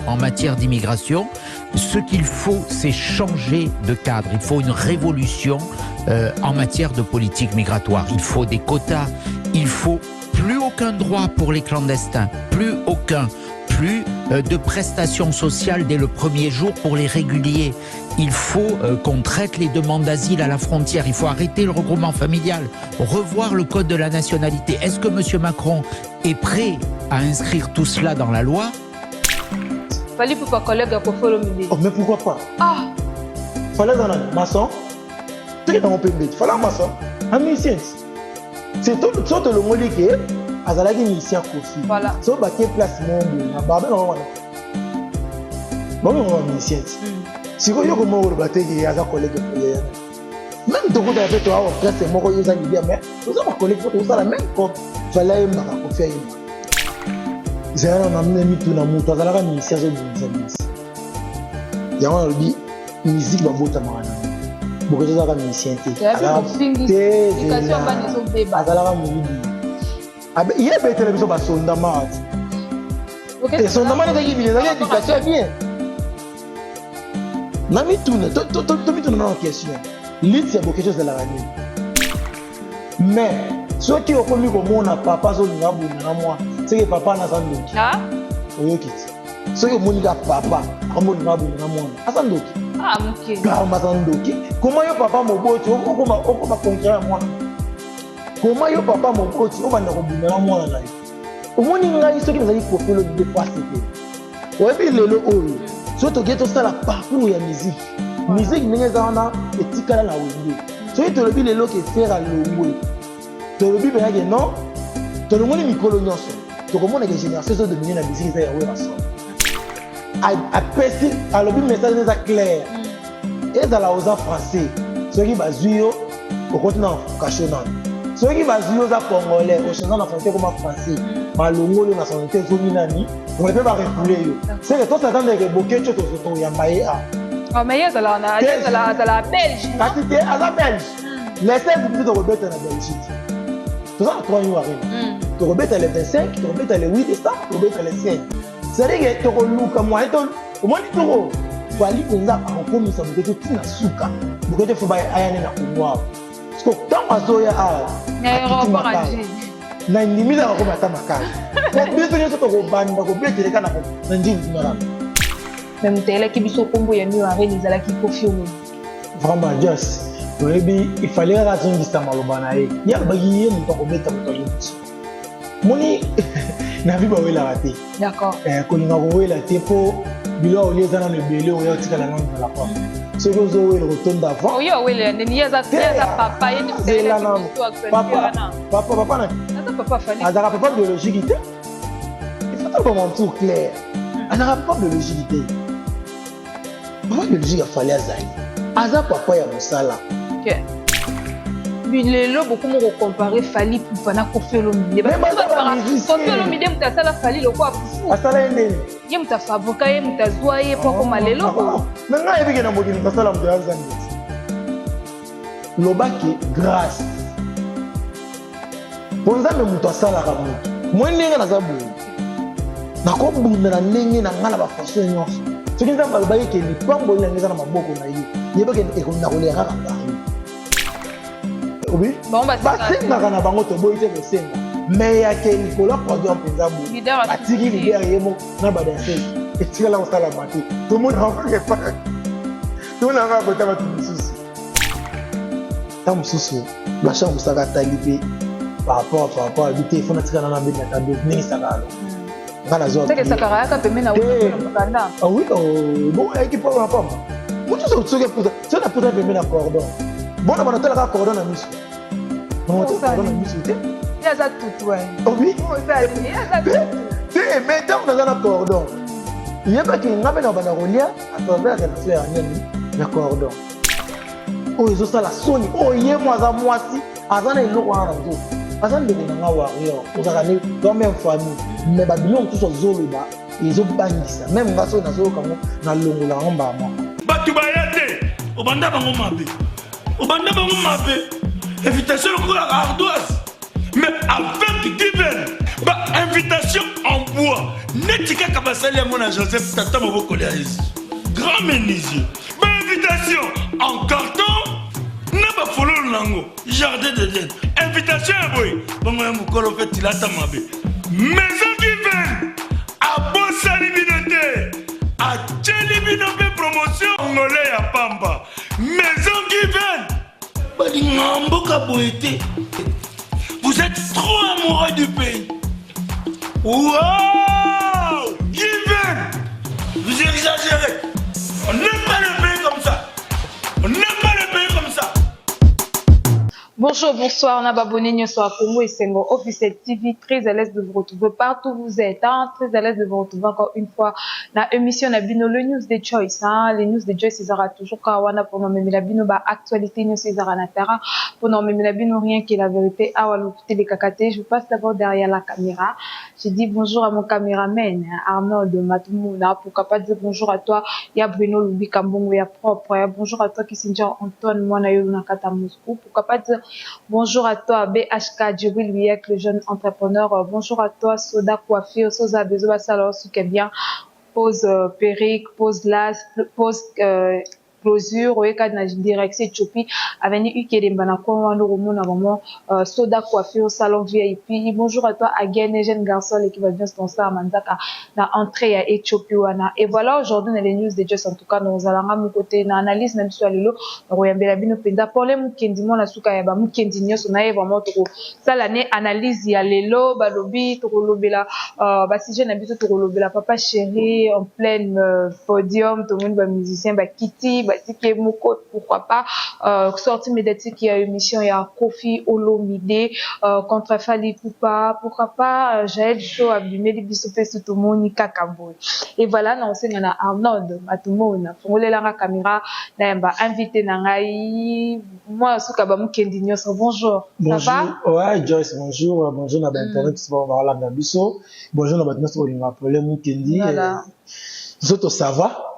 en matière d'immigration. Ce qu'il faut, c'est changer de cadre. Il faut une révolution en matière de politique migratoire. Il faut des quotas. Il faut plus aucun droit pour les clandestins. Plus aucun. Plus de prestations sociales dès le premier jour pour les réguliers. Il faut qu'on traite les demandes d'asile à la frontière. Il faut arrêter le regroupement familial, revoir le code de la nationalité. Est-ce que M. Macron est prêt à inscrire tout cela dans la loi? Fally Ipupa collègue ya Koffi Olomide. Oh, mais pourquoi pas? Ah. Fally aza nani? Maçon? Soki nango mpe mbeti. Fally maçon. Un musicien. C'est tout so tolongoli ke azalaki musicien Koffi. Voilà. So batie place moko boye na barbe nango wana. Bango ba musicien. Sikoyo yo koma koloba te ke aza collègue ya même tokotala mpe toa orchestre moko yo oza leader, mais toza bacollègue mpo tozosala même comme Fally ayembaka, Koffi ayembaka. Ezala na mituna, moto azalaka musicien azobundisa musicien yango. Nalobi musique babotamaka nango, bokoki azalaka musicien te. Azalaka moyibi, ye ebetela biso basondama ati esondama ezalaki bino, ezalaki éducation ya bien. Na mituna, tomituna nano question: liti ya Boketshu ezalaka nini? Mais soki okomi komona papa azolinga abunda na mwana, seke papa naza ndoki. Oyoki ti soki omoni ka papa akomolinga abunda na mwana, aza ndoki. Karma, aza ndoki. Koma yo papa moboti okoma concurrent ya mwana? Koma yo papa moboti obanda kobunda na mwana na yo? Omoni ngai, soki nazali Koffi Olomide, pasi te. Oyebi lelo oyo soki tokei tosala parcours ya musique, musique ndenge eza wana etikala na Wenge. Soki tolobi lelo ke Ferre alongwe, tolobi mpenza ke non, tolongoli mikolo nyonso, tokomona ke génération ezodomine na musique eza ya Werrason. Apesi, alobi message eza clair: ezala oza français, soki bazwi yo okoti na kasho nano. Soki bazwi yo oza congolais, ochange nationalité, koma français, balongoli yo nationalité, ezongi nani, mpe barefoulé yo. Seke tosatandeke Boketshu toyamba ye a. Mais ye azala belge. Kasi te, aza belge. Le 16 biso tokobeta na Belgique, toza na 3 jours arena. Tokobeta le 25, tokobeta le 8 décembre, tokobeta le 7. C'est-à-dire que tokoluka moyen. Omoni, toko Fally mpenza akokomisa Boketshu ntina suka. Boketshu faut ayane na Kongo awa, parce que ntango azoya awa akiti Makala, na ndimi akokoma ata Makala, po biso nyonso tokobanda kobeteleka na Ndjili kuna kaka. Mais moto ayelaki biso nkombo ya New Arena ezalaki Koffi Olomide. Vraiment, just oyebi, ifale kaka azongisa maloba na ye. Ye alobaki ye moto akobeta moto alibiso. Moni na vie bawelaka te. Kolinga kowela te, mpo biloko olia eza nano ebele. Oya otikala nano na la porte soki ozowela kotonda avant. Oyo awelela ndeni? Ye aza papa, ye nde moto ayelaki biso actualité wana. Papa, papa na aza papa Fally. Azalaka papa biologique te, il faut toloba tout clair. Azalaka papa biologique te. Papa biologique a Fally azali, aza papa ya mosala. Lelo bokoma kocompare Fally Ipupa na Koffi Olomide. Mais baza ba musicien. Koffi Olomide moto asala Fally lokola fufu. Asala ye ndeni? Ye moto afabrika ye, moto azwa ye po akoma lelo. Me ngai ayebike na mokili moto asala moto ya Nzambe te. Lobaki grâce, mpo Nzambe moto asalaka moto. Moi ndenge naza boye, nakobunda na ndenge na ngai na bafaçon nyonso. Soki Nzambe alobaki ke lipamboli na ngai eza na maboko na ye, yebaki nakolia kaka paris obi. Bango basengaka na bango, toboyi te kosenga, mais yake likolo ya podium mpenza boye. Leader. Atiki leader ye moko na badanseuse, etikala kosalama te. Tomonaka tomonaka kota bato mosusu. Ntango mosusu Blanchard Mosaka atali mpe par rapport abi te, faut natikala na bendaka do ndenge Sakalo nga nazwa. Seke Sakara ayaka pembeni na Te. mokanda. Ah oui, oh, bon, ayaki pamba pamba. Moto soki apusa, soki napusa pembeni na cordon, bona bana talaka cordon na miso, Oh, cordon na miso te. Ye aza tutu. Obi. Osali ye aza tutu. Te, mais ntango naza na cordon, yebaki nga mpe na banda kolia à travers relation ya nini na cordon oyo ezosala soni. Oyo ye mo aza mwasi, aza na eloko wana na nzoto, aza ndeko na nga warrior, tozalaka ne dans même famille, mais babiloko mosusu azoloba ezobangisa même nga. Soki nazoyoka yango, nalongola yango mbala moko. Bato baya te, obanda bango mabe, obanda bango mabe, invitation lokola ardoise, mais avec Given, ba invitation en bois. bois neti kaka basali yango na Joseph tata mobokoli ya Yesu. Grand menuisier, ba invitation en carton na bafololo nango jardin d'Eden. Invitation ya boye bongo ya mokolo mpe tilata mabe. Maison Given abosani bino te, atieli bino mpe promotion ngole ya pamba. Maison Given balingaka mboka boye te. Vous êtes trop amoureux du pays. Wow! Given! Vous exagérez. On n'aime pas le pays comme ça. On n'aime pas le pays comme ça. Bonjour, bonsoir, na babonné nyonso ya Congo Esengo Officiel TV, très à l'aise de vous retrouver partout où vous êtes, hein, très à l'aise de vous retrouver encore une fois na émission na bino le news de Choice, hein, les news de Choice ezalaka toujours kaka wana pour nomemela bino ba actualité nyonso ezalaka na terrain, pour nomemela bino rien que la vérité awa lokuta elekaka te. Je passe d'abord derrière la caméra. Je dis bonjour à mon caméraman Arnold Matumuna, pourquoi pas dire bonjour à toi ya Bruno Lubika Mbongo ya propre, ya bonjour à toi Kissinger Antoine Mwana Yolo na kata Moscou, pourquoi pas dire bonjour à toi BHK Djibril Wiek le jeune entrepreneur, bonjour à toi Soda Coiffure, Sosa Bezo Basala Suke bien, pose perruque, pose las, pose closure oyeka na direction Ethiopie avenue Ukelemba na coin wana okomona vraiment Soda Coiffure salon VIP. Bonjour à toi Agene jeune garçon qui va bien sponsor Manzaka na entrée ya Ethiopie wana. Et voilà aujourd'hui dans les news de Joss, en tout cas nous allons mon côté na analyse na biso ya lelo royambela bino penza Paul Mukendi mona suka ya ba Mukendi nyonso na ye vraiment toko sala ne analyse ya lelo balobi tokolobela ba sujet na biso tokolobela papa chéri en pleine podium tomoni ba musicien ba kiti ba tike moko pourquoi pas sortie médiatique ya émission ya Koffi Olomide contre Fally Ipupa, pourquoi pas Jael Show abimeli biso pe tomoni kaka boye. Et voilà na osenga na Arnold Matumona fongolelanga caméra na yamba invité na ngai moi suka ba Mukendi nyonso. Bonjour. Bonjour. Ça va? Ouais Joyce, bonjour, bonjour na ba internet mm. Ba la biso. Bonjour na ba nyonso bolinga problème Mukendi. Voilà. Zoto ça va?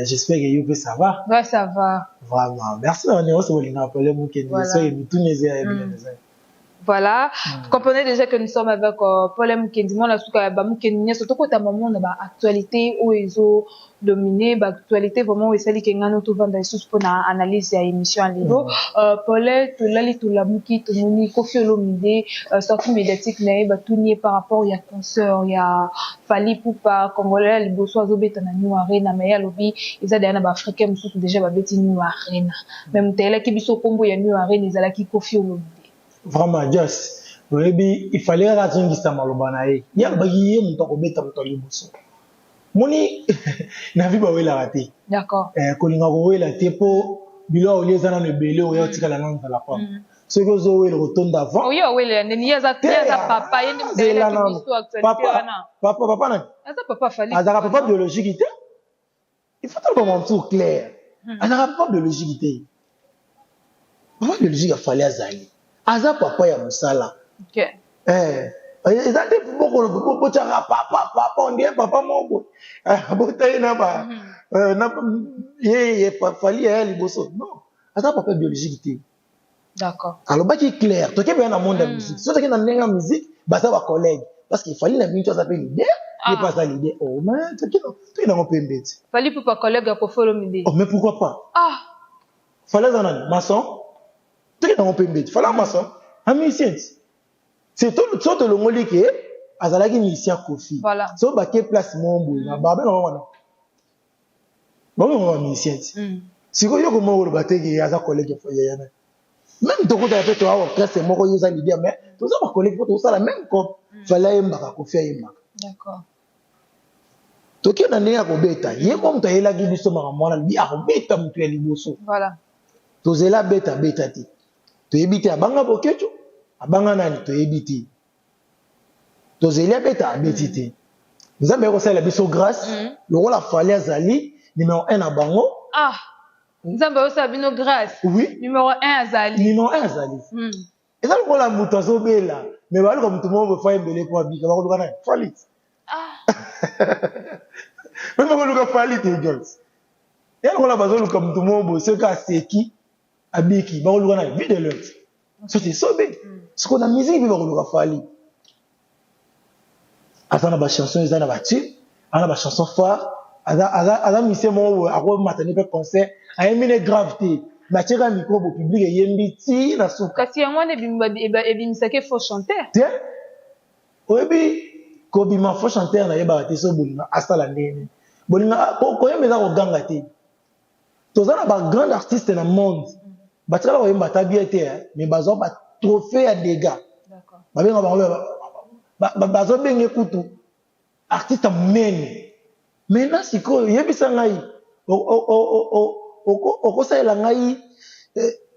J'espère que yo pe ça va. Ouais, ça va. Vraiment. Merci na nyonso bolinga problème Mukendi. Voilà. So mitunezi ya bien. Voilà. Vous comprenez déjà que nous sommes avec Paul Mukendi. Moi, la souka ba Mukendi nyonso tokota maman na ba actualité oyo ezo dominer ba actualité vraiment esali ke ngano to vanda lisusu pona analyse ya émission ya lelo. Paul tolali tolamuki tomoni Koffi Olomide sortie médiatique na ye batuni par rapport ya concert ya Fally Ipupa congolais ya liboso azobeta na New Arena, mais ya lobi eza deya na ba africain mosusu déjà babeti New Arena, mais moto ayelaki biso kombo ya New Arena ezalaki Koffi Olomide. Vraiment Joyce, oyebi il fallait kaka azongisa maloba na ye. Ye alobaki ye moto akobeta moto ya liboso. Moni na vie bawelaka te. D'accord. Kolinga kowela te po biloko olie eza nano ebele oya otikala nano nzala pamba. Soki ozowela kotonda avant. Oyo awelela ndeni ye aza ye aza papa ye nde moto ayelaki biso actualité Papa, wana. papa, papa nani? Aza papa Fally. Azalaka papa biologique te. Il faut toloba motu clair. Azalaka papa biologique te. Papa biologique ya Fally azali. Aza papa ya mosala. Okay. Eza te bokolo botiaka papa papa on dirait papa moko. Botaye na ba na ye Fally ya liboso. Non, aza papa biologique te. D'accord. Alobaki clair, toke bien na monde ya musique. Soki toke na ndenge ya musique, baza ba collègue parce que Fally na mingi aza pe leader, ye pas aza leader. Oh mais toke nango pembe ti. Fally Ipupa collègue ya Koffi Olomide. Oh mais pourquoi pas? Ah. Fally aza nani? Maçon. Toke nango pembe ti. Fally maçon, un musicien. C'est tout so tolongoli ke azalaki musicien Koffi. Voilà. So bake place moko boye na ba benga wana. Bango ba musicien ti. Sikoyo yo komona koloba te ke aza collègue ya yana. Même tokotaka mpe toa orchestre moko yo oza leader mais toza ba collègue po tozosala même comme Fally ayembaka Koffi ayembaka. D'accord. Toke na ndenge ya kobeta ye mo moto ayelaki biso makambo wana alobi akobeta moto ya liboso. Voilà. Tozela abeta beta te. Toyebi te abanga Boketshu, abanga nani toyebi te. Tozeli abeta abeti te. Nzambe akosalela biso grâce lokola Fally azali numéro 1 na bango. Ah. Nzambe akosala bino grâce. Oui. Numéro 1 azali. Numéro 1 azali. Eza lokola moto azobela mais baluka moto moko boye fa ebele po abika bakoluka nani? Fally. Ah. Mais bakoluka Fally te Joyce. Eza lokola bazoluka moto moko boye soki aseki abiki bakoluka nani? Vue de l'heure. Soki esobe. Sikoyo na musique mpe bakoluka Fally. Aza na bachanson, eza na batube, aza na bachanson phare, aza musicien moko boye akomata ne mpe concert, ayembi ne grave te, mais atieka micro bo, public eyembi ti na suka. Kasi yango wana ebimisaki faux chanteur. Te, oyebi kobima faux chanteur, nayebaka te. So bolinga asala ndenge nini? Bolinga koyemba eza koganga te. Toza na bagrand artiste na monde, batikala koyemba ata bien te, mais bazwa batrophée ya dégâts. Babenga bango, bazobenge kutu artiste monene. Maintenant sikoyo yebisa ngai, okosalela ngai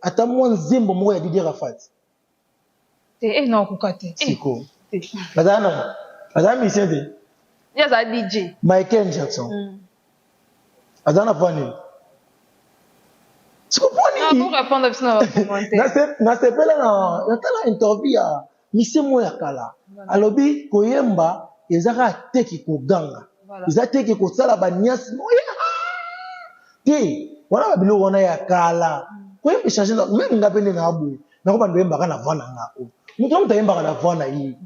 ata mwa nzembo moko ya Didier Rafat? Te, na okoka te. Sikoyo azala nani? Azala musicien te. Ye azala DJ. Michael Jackson aza na voix nini? Siko mpo nini nasepela na natala interview ya musicien moko ya kala, alobi koyemba eza kaka teki koganga, eza teki kosala baniasi te. Wana babiloko wana ya kala. Koyemba echange. Même nga mpe nde na boye, nakobanda oyembaka na voix na nga. Oyo moto na moto ayembaka na voix na ye,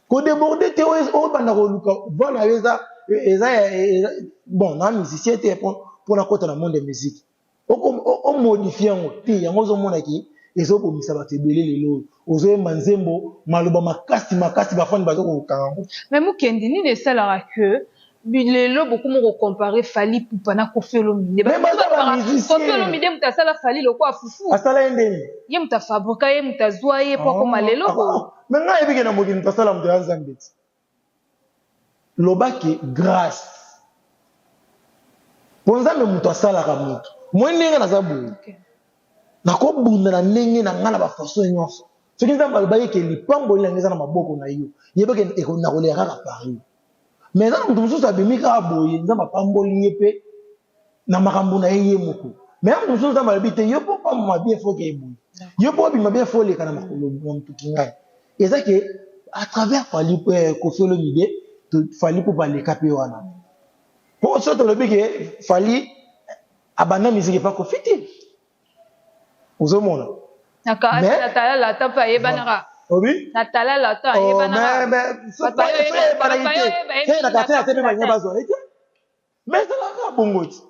kodéborde te. Obanda koluka voix na yo, eza bon na musicien te mpo nakota na monde ya musique, omodifie yango te. Yango ozomonaki ezobomisa bato ebele lelo oyo. Ozoyemba nzembo, maloba makasi makasi, bafani baza kokanga yango. Mais Mokendi, nini esalaka que lelo bokoma kocompare Fally Ipupa na Koffi Olomide? Koffi Olomide moto asala Fally lokola fufu. Asala ye ndeni? Ye moto afabrika ye, moto azwa ye po akoma lelo. Mais ngai ayebike na mokili moto asala moto ya Nzambe ti. Lobaki grâce mpo Nzambe moto asalaka moto. Moi ndenge naza boye, nakobunda na ndenge na ngai na bafaçon nyonso. Soki Nzambe alobaki ke lipamboli na ngai eza na maboko na yo, yebeke nakolela kaka par yo. Mais eza na moto mosusu abimi kaka boye, Nzambe apamboli ye mpe na makambo na ye ye moko. Mais ya moto mosusu, Nzambe alobi te, yo mpo pambama bien, faut ke boye, yo mpo obima bien, faut oleka na makolo na motuki. Ngai eza ke à travers Fally, Koffi Olomide, Fally mpo baleka mpe wana. Po so tolobi ke Fally abanda musique epa Koffi te, ozomona. Natalala ata mpe ayebanaka. Obi Na talala ata ayebanaka. Na quartier te mpe balinga bazwa ye te, mais ezalaka bongo ti.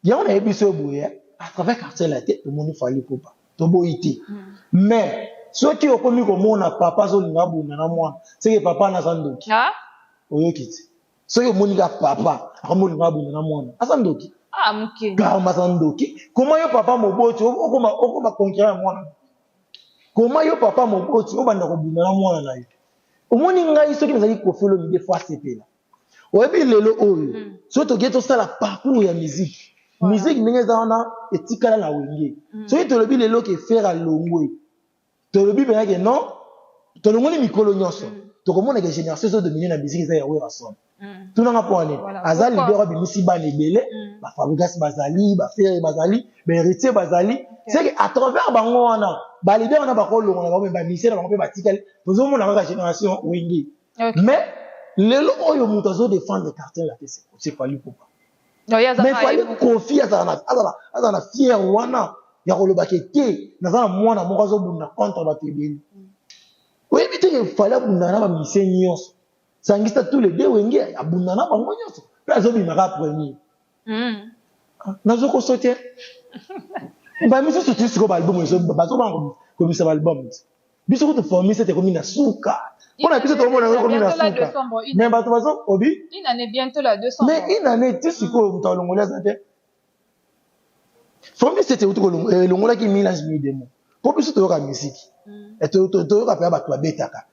Yango nayebi so boye, à travers quartier la te, tomoni Fally Ipupa, toboyi te. Mais soki okomi komona papa azolinga abunda na mwana, seke papa wana aza ndoki. Oyoki ti? Soki omoni kaka papa akomi olinga abunda na mwana, aza ndoki. Karma, aza ndoki. Koma yo papa moboti okoma concurrent ya mwana? Koma yo papa moboti obanda kobunda na mwana na yo? Omoni, ngai soki nazalaki Koffi Olomide, faut asepela. Oyebi lelo oyo, soki tokei tosala parcours ya musique, musique ndenge eza wana etikala na Wenge. Soki tolobi lelo ke Ferre alongwe, tolobi mpenza ke non, tolongoli mikolo nyonso, tokomona ke génération ezodomine na musique eza ya Werrason. Tunanga mpo wane aza leader, abimisi bana ebele, baFabregas bazali, baFerre bazali, baHéritier bazali. C'est que à travers bango wana, baleader wana bakolongola bango, me bamusicien na bango mpe batikali. Tozomona kaka génération Wenge. Mais lelo oyo moto azodefendre quartier la te, c'est Fally Ipupa. Mais Fally, Koffi azala na fier wana ya kolobaka te, naza na mwana moko azobunda contre bato ebele. Oyebi te ke Fally abundaka na bamusicien nyonso, sangisa tous les deux Wenge, abunda na bango nyonso mpe azobimaka premier. Nazokoso te, bamisusu ti sikoyo baalbum bazobanga kobimisa baalbum ti. Biso kutu formule 7 ekomi na suka mpona biso, tokomona yango ekomi na suka, mais bato bazo obi. Mais une année ti sikoyo moto alongoli aza te. Formule 7 euti elongolaki mi-ange mi-démon, mpo biso toyoka misiki, toyoka mpenza bato babetaka.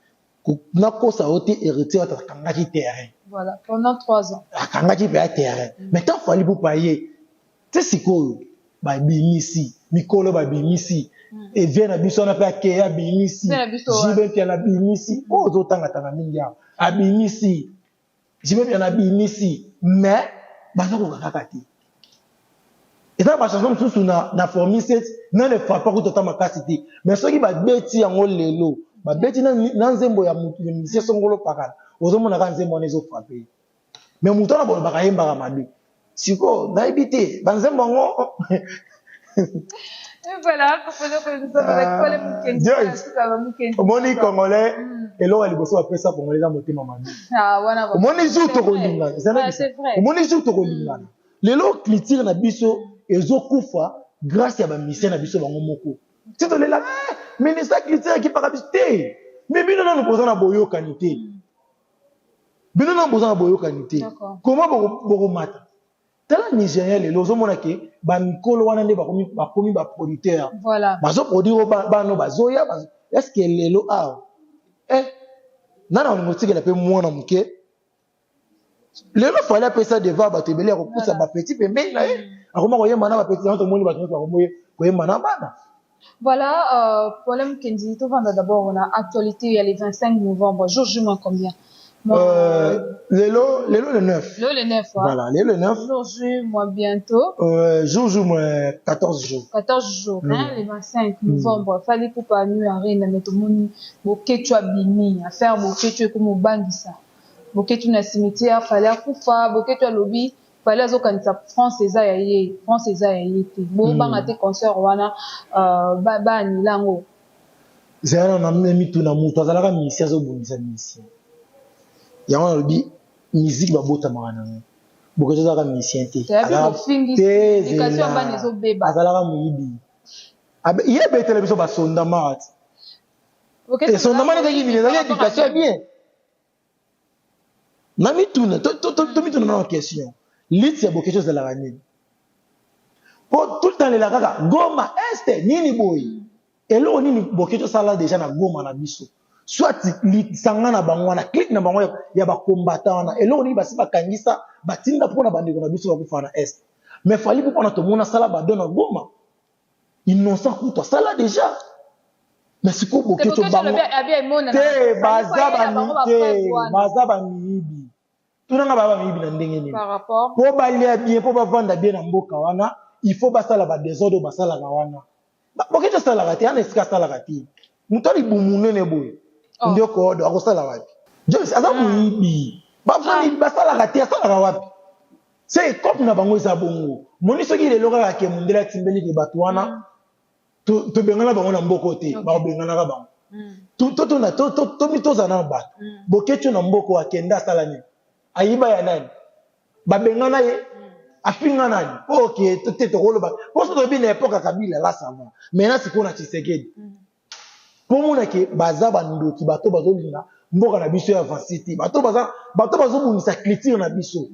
Nakosa yo te, Héritier ata akangaki terrain. Voilà, pendant 3 ans. Akangaki mpenza terrain, mais tant Fally Ipupa ye te, sikoyo babimisi mikolo, babimisi evie na biso wana mpe akeye, abimisi JB Mpiana, abimisi oyo ozotangatanga mingi awa, abimisi JB Mpiana, abimisi, mais bazokoka kaka te. Eza na bachanson mosusu na formule 7 nano efrappa kutu ata makasi te, mais soki babeti yango lelo, babeti na nzembo ya mutu ya musicien songolo pakala, ozomona kaka nzembo wana ezofrappe. Mais moto wana bolobaka ayembaka mabe, sikoyo nayebi te banzembo yango. Voilà, omoni congolais, eloko ya liboso bapesa congolais eza motema mabe. Omoni jour tokolingana, omoni jour tokolingana. Lelo culture na biso ezokufa grâce ya bamusicien na biso bango moko. Ti tolela ministre ya culture ekipaka biso te, mais bino nanu boza na boyokani te. Bino nanu boza na boyokani te, koma bokomata. Tala Nigérien lelo, ozomona ke bamikolo wana nde bakomi baproducteur, bazoproduire bano bazoya. Est ce que lelo awa nana olingo otikela mpe mwana moke? Lelo Fally apesa devant bato ebele ya kopusa bapetits pembeni na ye, akoma koyemba na bapetits yango. Tomoni bato nyonso bakomi koyemba na bana. Voilà, problème Kendi, tout va d'abord, on a actualité, il y a le 25 novembre, jour J moins combien? Lelo, lelo le 9. Lelo le 9, ouais. Voilà, lelo le 9. Jour J moins bientôt. Jour J moins 14 jours. 14 jours, hein, le 25 novembre. Fally Ipupa U Arena, mais tout le monde, Boketshu abimi, affaire Boketshu comme Bangisa. Boketshu na cimetière, Fally akufa, Boketshu alobi, Fally azokanisa France eza ya ye, France eza ya ye te. Bobanga te concert wana baanila yango. Ezala na mituna, moto azalaka musicien azobundisa musicien yango. Nalobi musique babotamaka nango. Boketshu azalaka musicien te, azalaka moyibi. Ye ebetela biso basondamaka ti esondamani ezalaki nini? Ezalaki éducation ya bien. Na mituna, tomituna nano question: lutte ya Boketshu ezalaka nini? Po tout le temps lela kaka Goma, Est, nini boye. Eloko nini Boketshu osala déjà na Goma na biso? Soit lisanga na bango wana, clique na bango ya bacombattants wana, eloko nini basi bakangisa, batinda mpona bandeko na biso bakufa na Est? Mais Fally mpo mpona tomona asala badon na Goma, Innocent kutu asala déjà. Mais sikoyo Boketshu, bango te, baza te, baza bamiyibi. Tunanga, baa bamiyibi na ndenge nini? Mpo balia bien, mpo bavanda bien na mboka wana, il faut basala badésordre oyo basalaka wana. Boketshu asalaka te ana esika asalaka te. Moto alibumu monene boye nde okodo akosala wapi? Joyce aza moyibi, bafandi basalaka te, asalaka wapi? Se cope na bango eza bongo. Moni soki lelo kaka ke mondele atimbeli ke bato wana tobengana bango na mboka te, bakobenganaka bango. Tomi tozala na bato. Boketshu na mboka akende asala nini? Ayiba ya nani? Babengana ye, afinga nani? Ok, te, tokoloba mpo so toyebi na époque ya Kabila la, ça va. Maintenant sikoyo na Tshisekedi, mpo monake baza bandoki, bato bazolinga mboka na biso ya avance te, bato bato bazobundisa culture na biso.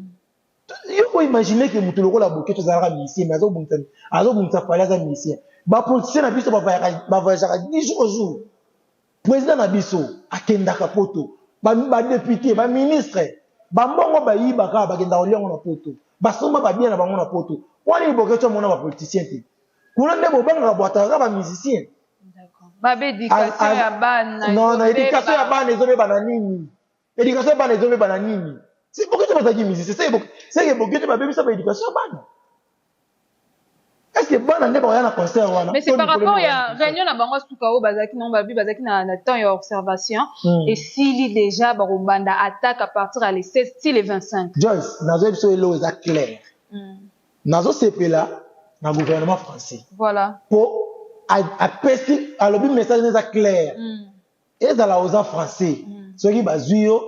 Yo koimagine ke moto lokola Boketshu azalaka musicien, mais azobundisa Fally, aza musicien. Bapoliticien na biso bavoyageaka 10 jours au jour. Président na biso akendaka poto, badéputé, baministre, bambongo bayibaka, bakendaka kolia yango na poto, basomba babien na bango na poto. Wana Boketshu amona bapoliticien te kuna nde bobangaka bwataka kaka bamusicien. Non, na éducation ya bana ezobeba na nini? Éducation ya bana ezobeba na nini? Boketshu bazalaki musicien, seke Boketshu babebisa baéducation ya bana. Est ce que bana nde bakoya na concert wana? Mais c'est par rapport ya réunion na bango suka oyo bazalaki nango, babi bazalaki na temps ya observation, esili déjà, bakobanda attaque à partir ya le 16 ti le 25. Joyce, nazoyebi biso eloko eza clair. Nazosepela na gouvernement français mpo apesi, alobi message eza clair. Ezala oza français, soki bazwi yo,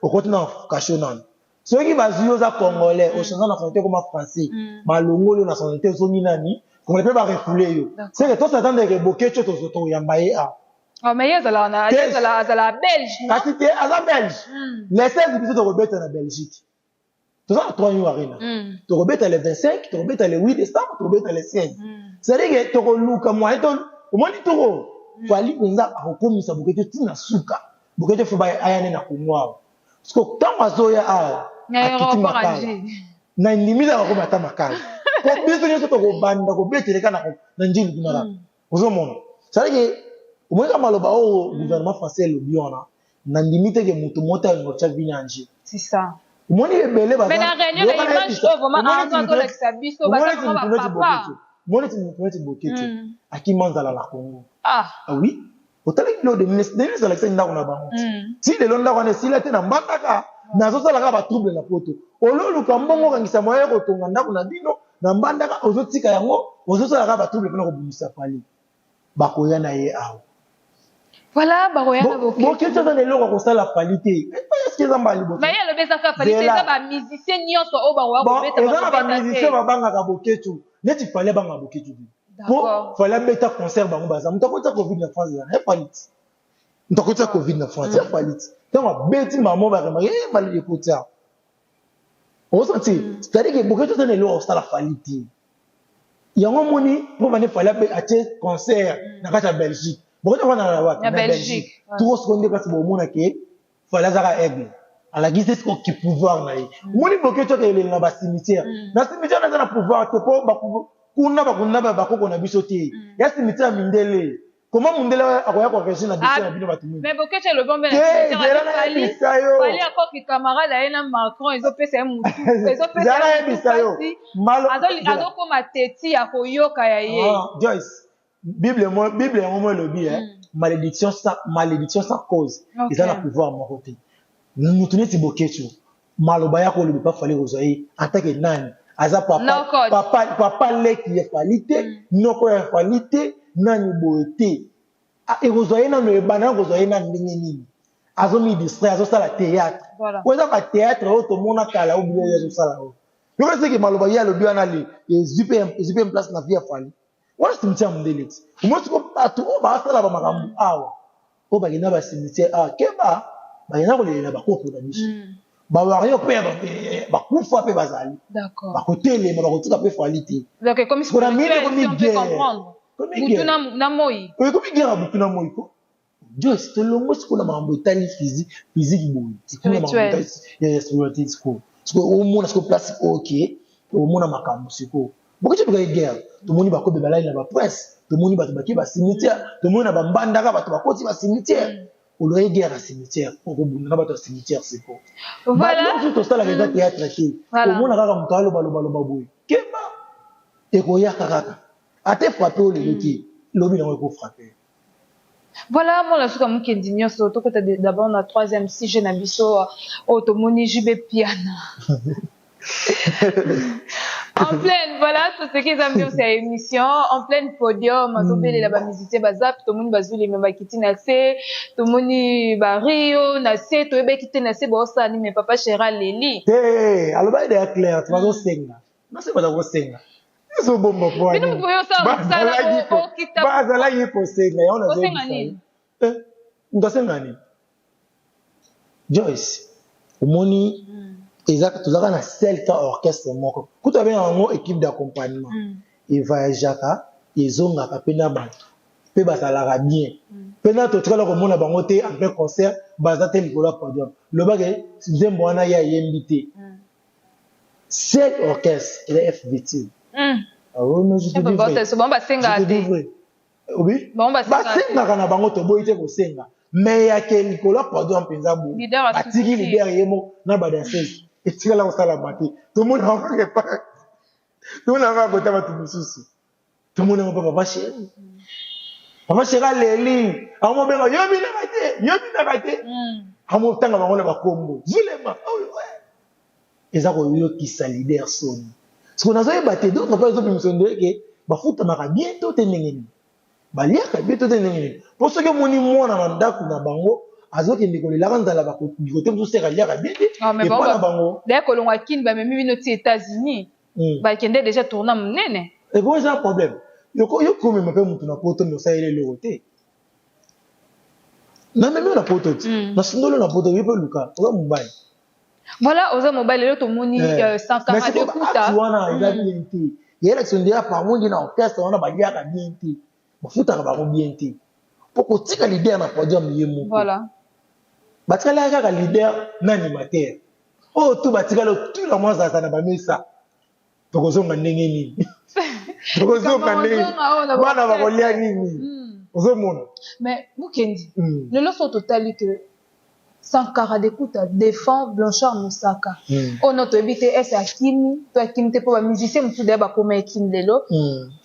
okoti na cachot nano. Soki bazwi yo oza congolais, ochange nationalité, okoma français, balongoli yo nationalité, ozongi nani? Congolais. Mpe barefoulé yo, seke tos'attendre ke Boketshu toyamba ye a Ah, mais ye azala belge. Kasi te, aza belge. Le 16 biso tokobeta na Belgique. Toza na 3 U Arena. Tokobeta le 25, tokobeta le 8 décembre, tokobeta le 16. C'est-à-dire ke tokoluka moyen. To omoni toko Fally mpenza akokomisa Boketshu ntina suka. Boketshu fo aya nde na Kongo awa, parce que ntango azoya awa, akiti Makala na ndimi akokoma ata Makala, po biso nyonso tokobanda kobeteleka na Ndjili kuna kaka. Ozomona, c'est-à-dire ke omoni kaka maloba oyo gouvernement français elobi wana, na ndimi te ke moto moko te alinga otya vie na ange. C'est ça. Omoni ebele. Mais na réunion na image oyo vraiment azolakisa biso, baza vraiment bapapa. Moni ti moto neti Boketshu akima nzala na Congo. Ah oui, otalaki bilo Denis alakisaki ndako na bango. Ti lelo ndako wana esila te na Mbandaka. Nazosala kaka batrouble na poto. Ololuka mbongo, okangisa moyen kotonga ndako na bino na Mbandaka, ozotika yango. Ozosala kaka batrouble mpona kobundisa Fally. Bakoya na ye awa. Voilà, bakoya na Boketshu. Boketshu aza na eloko ya kosala Fally te. Est-ce eza mbala liboso? Mais ye alobi eza kaka Fally te, eza ba musicien nyonso oyo bakoya kobeta. Eza na ba musicien babangaka Boketshu. Neti Fally abangaka Boketshu te. Po Fally abeta concert bango baza. Moto akotisa Covid na France eza na Fally te. Moto akotisa Covid na France ya Fally te. Ntango abeti mamo baremake ye Fally ekoti awa. Ozosentir? C'est-à-dire que Boketshu aza na eloko ya kosala Fally te. Yango omoni mpo bande Fally atie concert na kati ya Belgique. Boketshu afanda na wapi? Na Belgique. Toko sikoyo nde place bomona ke Fally azaka aigle. Alakisi sikoyo ki pouvoir na ye. Omoni Boketshu akelela na ba cimetière. Na cimetière naza na pouvoir te po kuna bakunda bakoko na biso te. Ya cimetière ya mindele. Comment mundele akoya ko réagir na dossier na bino bato mingi? Mais Boketshu alobi ombe na cimetière Fally, Fally akoki camarade aye na Macron ezopesa ye mutu, ezopesa ye mutu pasi. Azokoma teti ya koyoka ya ye. Joyce, Bible mo Bible yango mo elobi eh, malédiction sans cause eza na pouvoir moko te. Mutu neti Boketshu, maloba ya koloba pa Fally kozwa ye en tant que nani? Aza papa, papa, papa leki ya Fally te, noko ya Fally te, nani boye te. Ekozwa ye nano, ebanda kozwa ye nani ndenge nini? Azomi distraire, azosala théâtre. Oyo eza ba théâtre oyo tomona kala, oyo biloko azosala oyo. Yoka seke maloba ye alobi wana le ezwi mpe place na vie ya Fally. Wana cimetière mondele ti. Omoni siko bato oyo basala ba makambo awa, oyo bakenda ba cimetière awa, keba bakenda kolelela bakoko na biso. Ba warrior mpe bakufa mpe bazali. Bakotelema, bakotika mpe Fally te. Donc ekomi spirituel, si on peut comprendre. Butu na moi. Ekomi guerre ya butu na moi ko. Joyce, tolongo sikoyo na makambo etali physique boye. Spirituel. Ya spiritualité sikoyo. Sikoyo omona sikoyo place oke, omona makambo sikoyo. Boketshu tokaki guerre. Tomoni bakobe balali na ba prince, tomoni bato bake ba cimetière, tomoni na bambandaka bato bakoti ba cimetière. Olobaki guerre ya cimetière, okobunda na bato ya cimetière sikoyo. Voilà. Bato tosalaka eza théâtre te. Omona kaka moto aloba loba loba boye. Keba ekoyaka kaka. Ate frappe oyo lelo te, lobi nango ekofrappe. Voilà, mwana suka mokendi nyonso tokota d'abord na troisième sujet na biso oyo tomoni JB Piana. En pleine, voilà, tout ce qui est ambiance ya émission, en pleine podium, azobelela ba musicien baza, tomoni bazuli me bakiti na se, tomoni ba Rio na se, toyebaki te na se baosala nini, mais papa Chéra leli. Te, alobaki deya clair, bazosenga. Nase baza kosenga. Ezobomba po Bino moto boyosala mosala okita. Bazalaki kosenga yango. Kosenga nini? Moto asenga nini? Joyce, omoni eza tozalaka na seul ka orchestre moko kutu abengaka yango équipe d'accompagnement. Evoyageaka, ezongaka mpe na bato mpe bazalaka bien mpe na totikala komona bango te en plein concert baza te likolo ya podium lobake nzembo wana ye ayembi te. Seul orchestre eza FVT. Bango basengaka te. Oui, basengaka na bango, toboyi te kosenga, mais yake likolo ya podium mpenza boye batiki leader ye moko na badanseuse, etikala kosalama te. Tomona yango kaka epai, tomona yango kaka kota bato mosusu, tomona yango mpa papa chéri. Papa chéri aleli, amobenga yo binaka te, yo binaka te, amotanga bango na bakombo zulema oyo eza koyokisa leader soni. Siko nazoyeba te, d'autre part ezobimisa ndeke bafutamaka bien to te, ndenge nini baliaka bien to te, ndenge nini, mpo soki omoni mwana na ndako na bango azokende kolelaka nzala bakote mosusu, seka aliaka bien te epa na bango. Daye kolongwa Kini, bamemi bino ti États-Unis, bakende déjà tourna monene. Eko eza problème yo komema mpe motu na poto, me osaleli eloko te. Namemi yo na poto ti nasundoli na poto, yo mpe luka, oza mobali. Voilà, oza mobali. Lelo tomoni Sankara de Kuta wana eza bien te. Yelakisa nde apparemment nde na orchestre wana baliaka bien te, bafutaka bango bien te, mpo kotika leader na podium ye moko. Batikalaka kaka leader na animateur oyo tu batikali otula mwa zaza na bamesa. Tokozonga ndenge nini? Tokozonga ndenge bana bakolia nini? Ozomona. Mais Mukendi, lelo so totali ke Sankara Dekuta défend Blanchard Mosaka. Oyo no toyebi te ese akimi to akimi te, mpo bamusicien mosusu deya bakoma ekimi lelo.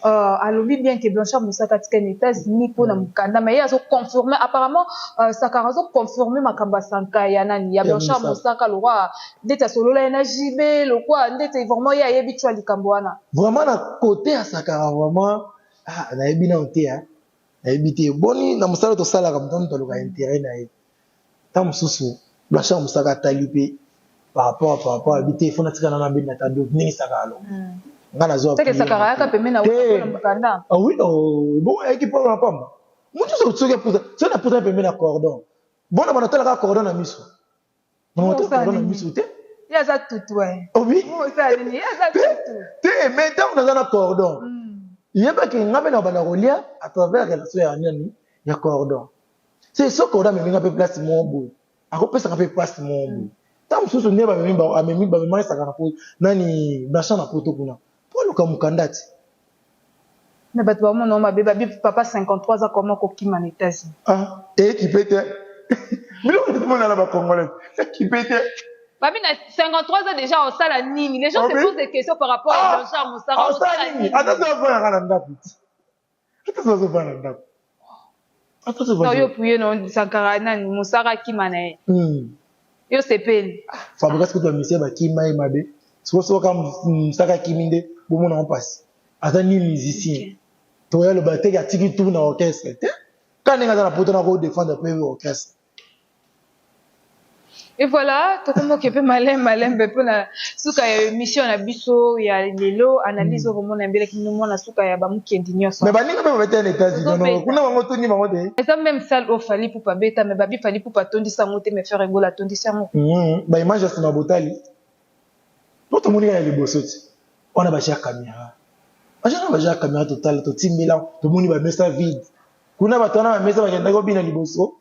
Alobi bien que Blanchard Mosaka atika na États-Unis mpona mokanda, mais ye azoconfirme apparemment, Sankara azoconfirme makambo ya Sanka ya nani, ya Blanchard Mosaka, lokwa ndeti asolola ye na JB, lokwa ndeti vraiment ye ayebi twa likambo wana. Vraiment, na côté ya Sankara, vraiment, ah, nayebi nano te, nayebi te. Boni na mosala tosalaka, moto moto aluka intérêt na ye. Ntango mosusu Blanchard Mosaka atali mpe par rapport abi te, fo natika nana abenda ta ndenge Sakara alobi, nga nazwa. Sakara ayaka pembeni na mokanda. Ah oui, bongo ayaki mpo na pamba. Motu soki apusa, soki napusa pembeni na cordon, bona bana talaka cordon na miso, cordon na miso te. Ye aza tutu. Obi ye aza tutu. Te, mais ntango naza na cordon, yebaki nga mpe na banda kolia à travers relation ya nani, ya cordon. C'est so cordon amemi nga mpe place moko boye, akopesaka mpe place moko boye. Ntango mosusu nde bamemi, bamemaki na nani, Blanchard na Poto kuna mpo aluka mokanda ti. Mais bato bamona mabe, babi papa 53 aza koma kokima na États-Unis. Ah, ekipe te, biloko tomona na bacongolais, ekipe te. Babi na 53 ans déjà, osala nini? Les gens se posent des questions par rapport à Blanchard Mosaka. Osala nini? Ata so avandaka na ndako ti, ata so azovanda na ndako. Ata yo puye no Sankara nani, Mosaka akima na ye, yo sepeli? Fabrikas kutu, bamisie bakima ye mabe. Sikoyo soka Mosaka akimi nde bomonaka mpasi. Aza ni musicien, toya loba teke atiki tour na orchestre te, ka ndenge aza na Poto na kodefendre mpe orchestre. Et voilà, tokomoke mpe malembe malembe mpona suka ya émission na biso ya lelo, analyse oyo komona embelaki bino mwana suka ya bamokendi nyonso. Mais baninga mpe babeta na États-Unis kuna, bango toni bango te. Eza même salle oyo Fally Ipupa abeta, mais babi Fally Ipupa atondisi yango te, mais Ferre Gola atondisi yango. Baimage ya nsima botali po tomoni kaka ya liboso ti wana batia caméra, batia batia caméra, totala, totimbela, tomoni bamesa vide kuna. Bato wana bamesa bakendaki kobina liboso.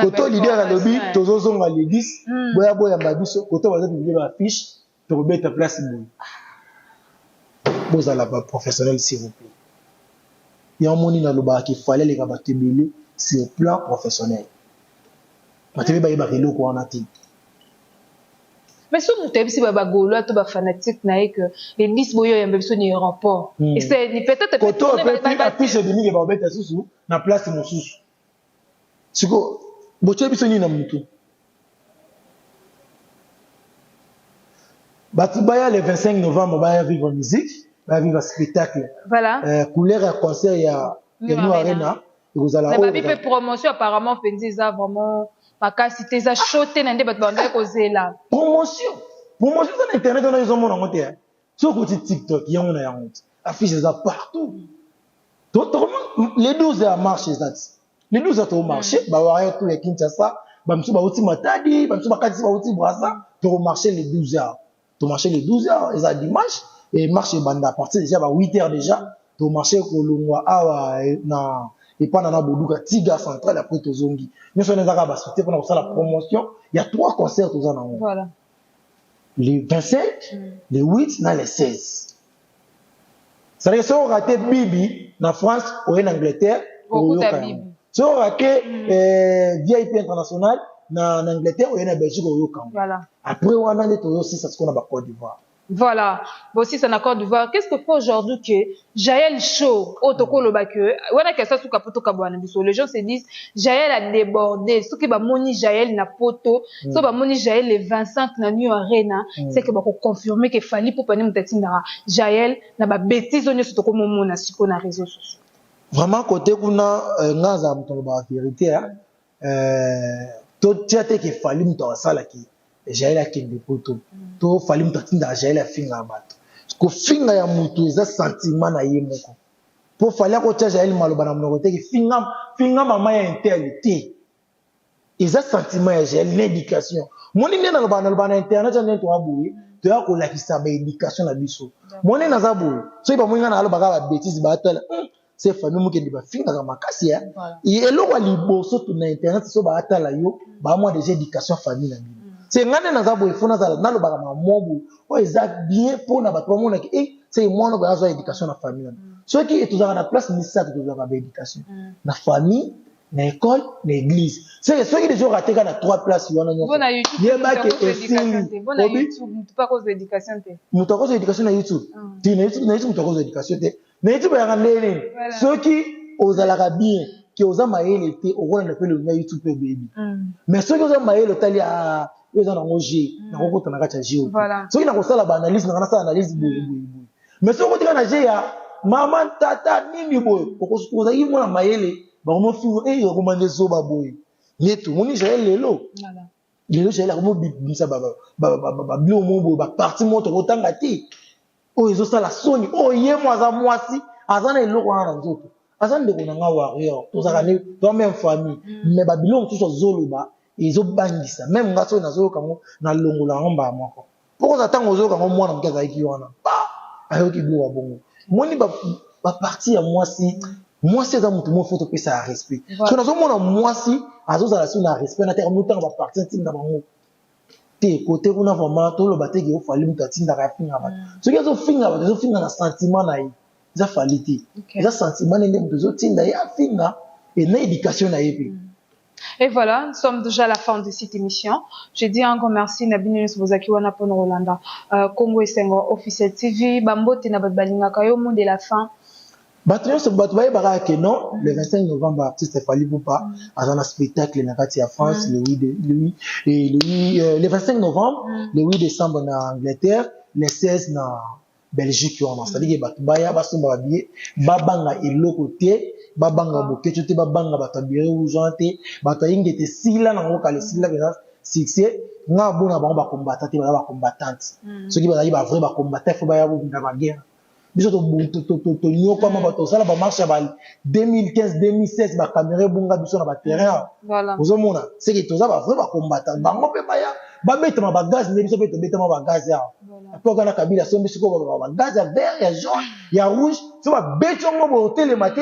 Koto leader alobi tozozonga le 10, boya boyamba biso. Koto baza publie baaffiche, tokobeta place boye. Bozala baprofessionnel, s'il vous plaît. Yango moni nalobaka ke Fally aleka bato ebele sur plan professionnel. Bato ebe bayebaka eloko wana te. Mais so moto ayebisi bagaulois to bafanatique na ye que le 10 boyo oyamba biso na aéroport, peut-être. Koto affiche ebimike, babeta susu na place mosusu. Siko botie biso nini na mutu? Bato baya le 25 novembre, baya vivre musique, baya vivre spectacle. Voilà. Couleur ya concert ya New Arena ekozala. Babi mpe promotion apparemment mpenza eza vraiment makasi te, eza chaud te na nde bato bandaki kozela. Promotion eza na internet wana, ezomona yango te. Soki okoti TikTok, yango na yango te, affiche eza partout. Le 12 ya marche eza ti le 12 ya tokomarche. Bawarrior to ya Kinshasa, bamisusu bauti Matadi, bamisusu bakatisi bauti Braza. Tokomarche le 12 heures, tomarche le 12 heures, eza dimanche. Et marche ebanda à partir déjà ba 8 heures déjà. Tomarche kolongwa awa na epana na Boduka tiga centrale, après tozongi. Nyonso wana ezaka bastructure mpona kosala promotion ya trois concerts toza nango: le 25, le 8 na le 16. C'est-à-dire soki oraté bibi na France, oye na Angleterre, oyoka yango. Soki oraté VIP international na Angleterre, oye na Belgique, oyoka yango. Après wana nde toyosisa sikoyo na bacôte d'Ivoire. Voilà. Bon, si c'est en Côte d'Ivoire, qu'est-ce que faut aujourd'hui que Jaël Show, otokoloba que, wana question suka poto kabwana biso, les gens se disent, Jaël a débordé. Ce qui va moni Jaël na poto, ce va moni Jaël le 25 na New Arena, c'est que va confirmer que Fally Ipupa ni mutati na Jaël na ba bêtise onyo sotoko momo na siko na réseaux sociaux. Vraiment, côté kuna, nga za mutolo ba vérité, hein. Totia te ke Fally mutu asalaki Jael akende Poto, to Fally mutu atindaka Jael afingaka bato. Kofinga ya mutu eza sentiment na ye moko, mpo Fally akotia Jael maloba na monoko teke finga, finga mama ya un tel te. Eza sentiment ya Jael na éducation. Moni nde naloba na internet nde toya boye, toya kolakisa baéducation na biso. Moni naza boye, soki bamoni nga na alobaka babêtise, baatala se famille mokende bafingaka makasi ya eloko ya liboso na internet. So baatala yo, baamwa déjà éducation famille na bino. Se nga nde naza boye, fo nazala nalobaka mamo boye oyo eza bien mpona bato bamonaki e se mwana boye azwa éducation na famille na bino. Soki tozalaka na place misato, tozalaka baéducation na famille. Na école, na église. Seke soki deja orate kaka na trois place wana nyonso, yebake esili. Moto akozwa éducation na YouTube te. Na YouTube moto akozwa éducation te. Na YouTube yaka ndenge nini? Soki ozalaka bien ke oza mayele te, okolanda mpe elongi ya YouTube mpe obebi. Mais soki oza mayele, otali oyo eza nango g, nakokota na kati ya g. Soki nakosala baanalyse nanga, nasala analyse boye boye boye. Mais soki okotika na g ya mama tata nini boye, ozalaki mwana mayele, bakomofingo e okoma nde zoba boye. Nde tomoni Jael lelo. Lelo Jael akomobimisa babiloko moko boye, baparti moko tokotanga te, oyo ezosala soni. Oyo ye mo aza mwasi, aza na eloko wana na nzoto, aza ndeko na nga warrior, tozalaka ne toa même famille. Mais babiloko mosusu azoloba ezobangisa même nga. Soki nazoyoka yango, nalongola yango mbala moko, mpo koza ntango ozoyoka yango, mwana moke azalaki wana pa ayoki biloko ya bongo. Moni baparti ya mwasi, mwasi aza motu moko, faut topesa ya respect. So nazomona mwasi azozala so na respect na te, amotanga baparti ntinda bango te. Kote kuna vraiment toloba te ke ofali moto atindaka afinga bato. Soki azofinga bato, azofinga na sentiment na ye, eza Fally te, eza sentiment nde moto ezotinda ye afinga e na éducation na ye mpe. Et voilà, nous sommes déjà à la fin de cette émission. Je dis un grand merci na bino nyonso bozaki wana pona Rolanda. Congo Esengo Officiel TV, bambote na bato balingaka yo, mot de la fin. Bato nyonso, bato bayebaka ke non, le 25 novembre, artiste Fally Ipupa aza na spectacle na kati ya France le 8, le 8, et le 8, le 25 novembre, le 8 décembre na Angleterre, le 16 na Belgique wana. C'est-à-dire ke bato baya basomba babillet, babanga eloko te, babanga boketo te, babanga bato ya béret rouge wana te. Bato ayingi ete esila nango kala, esila mpenza succès. Nga abona bango bacombattant te, baza bacombattante. Soki bazalaki bavrai bacombattant, faut baya bobunda baguerre. Biso tonyokwama, bato tosala bamarche ya ba 2015, 2016, bacaméra ebunga biso na baterrain. Ozomona seke toza bavrai bacombattant. Bango mpe baya babetama bagaz nde biso mpe tobetama bagaz awa. Mpo kaka na Kabila asombi sikoyo bagaz ya vert, ya jaune, ya rouge. So babeti yango boye, otelema te,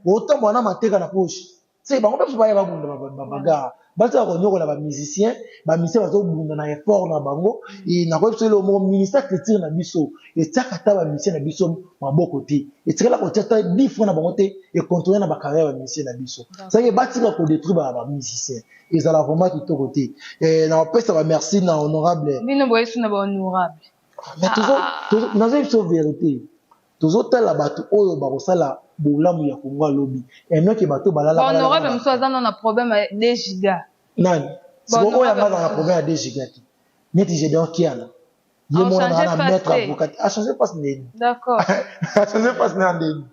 otambola na mateka na poche. Se bango mpe baya babunda babagarre, batika konyokola bamusicien. Bamusicien bazobunda na effort na bango. Nakoyebi biso eloko moko, ministère culture na biso etiaka ata bamusicien na biso maboko te, etikala kotia ata 10 francs na bango te, econtrôle na bacarrière ya bamusicien na biso. Sake batika kodétruire bamusicien, ezala vraiment kitoko te. Na kopesa bamerci na honorable. Bino boyesu na bahonorable. Mais nazoyebi biso vérité, tozotala bato oyo bakosala bolamu ya Kongo alobi enoki bato balala. Honorable mosusu aza na problème ya 2 giga. Nani siko oyo anga aza na problème ya 2 giga te? Neti Gédéon Kiala, ye mona na maître avocat, achange face ndeni. Achange face na ndeni.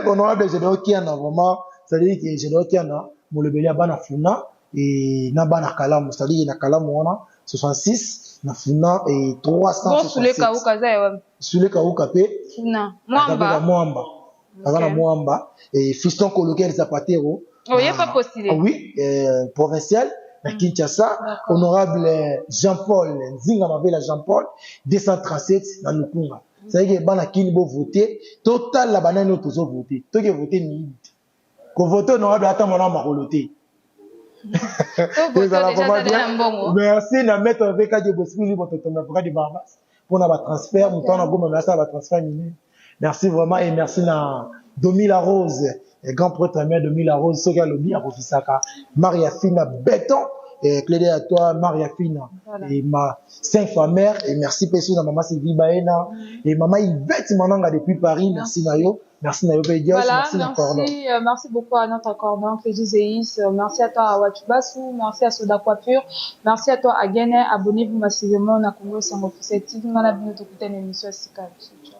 Honorable Gédéon Kiana, vraiment, c'est-à-dire que Gédéon Kiana, molobeli ya bana Funa e na bana Kalamu, c'est-à-dire na Kalamu wana 66, na Funa e 367. Sule Kauka mpe. Funa, Mwamba. Mwamba, aza na Mwamba. Et Fiston Kolokel Zapatero. Oh, il pas postulé. Oui, provincial na Kinshasa. Honorable Jean-Paul Nzinga Mavela Jean-Paul, 237 na Lukunga. C'est-à-dire que bana Kini bo voter, total la banani oyo tozo voter, toke voter miyibi te. Kovote honorable ata mwana makolo te. Ezala vraiment bien. Merci na maître VK de Bospili libre, totombe avocat de Barbas mpona batransfert, moto wana goma, asala batransfert minene. Merci vraiment et merci na Domi La Rose, grand prêtre mère Domi La Rose. Soki alobi akofisaka Maria Fina béton et clé à toi Maria Fina. Voilà. Et ma cinq fois mère. Et merci peso na maman Sylvie Baena et maman Yvette Mananga depuis Paris. Merci na yo. Merci na yo pe Dios. Voilà, merci, na Cordon. Merci beaucoup à notre cordon, Clégie Zeis. Merci à toi, Wachubasu. Merci à Soda Coiffure. Merci à toi, Agene. Abonnez-vous massivement à Congo Sango Officiel TV. Ngana bino tokutana émission ya sika. Ciao.